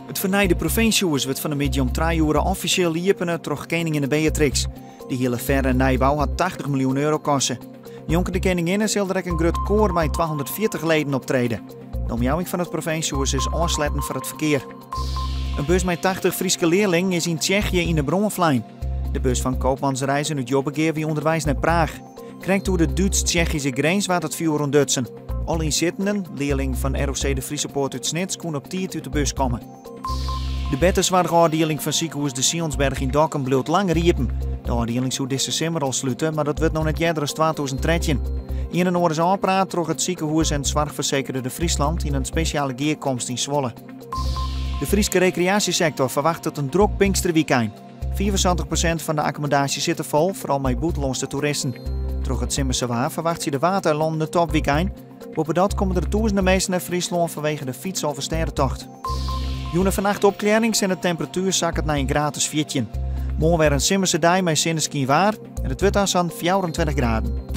It fernijde provinsjehûs wurdt fan 'e middei om trije oere offisjeel iepene troch keninginne Beatrix. De hiele fer en nijbou hat 80 miljoen euro koste. Njonken de keninginne sil der ek in grut koar mei 240 leden optrede. De omjouwing fan it provinsjehûs is ôfsletten foar it ferkear. In bus mei 80 Fryske learlingen is yn Tsjechië yn 'e brân flein. De bus fan Koopmans Reizen út Jobbegea wie ûnderweis nei Praach. Krekt oer de Dútsk-Tsjechyske grins waard it fjoer ûntdutsen. Alle ynsittenden, learlingen fan ROC De Friese Poort út Snits, koene op tiid út de bus komme. De bertesoarchôfdieling fan sikehûs De Sionsberg yn Dokkum bliuwt langer iepen. De ôfdieling soe dizze simmer al slute, mar dat wurdt no net earder as 2013. Ien en oar is ôfpraat troch it sikehûs en soarchfersekerder De Friesland yn in spesjale gearkomst yn Zwolle. De Fryske rekreaasjesektor ferwachtet in drok Pinksterwykein. 75% fan de akkommodaasjes sitte fol, foaral mei bûtenlânske toeristen. Troch it simmerse waar ferwachtsje de Waadeilannen in topwykein. Boppedat komme der tûzenen minsken nei Fryslân fanwege de fytsalvestêdetocht. Jûn en fannacht opklearrings en de temperatuer sakket nei in graad as 14. Moarn wer in simmerse dei mei sinneskynwaar en it wurdt dan sa'n 24 graden.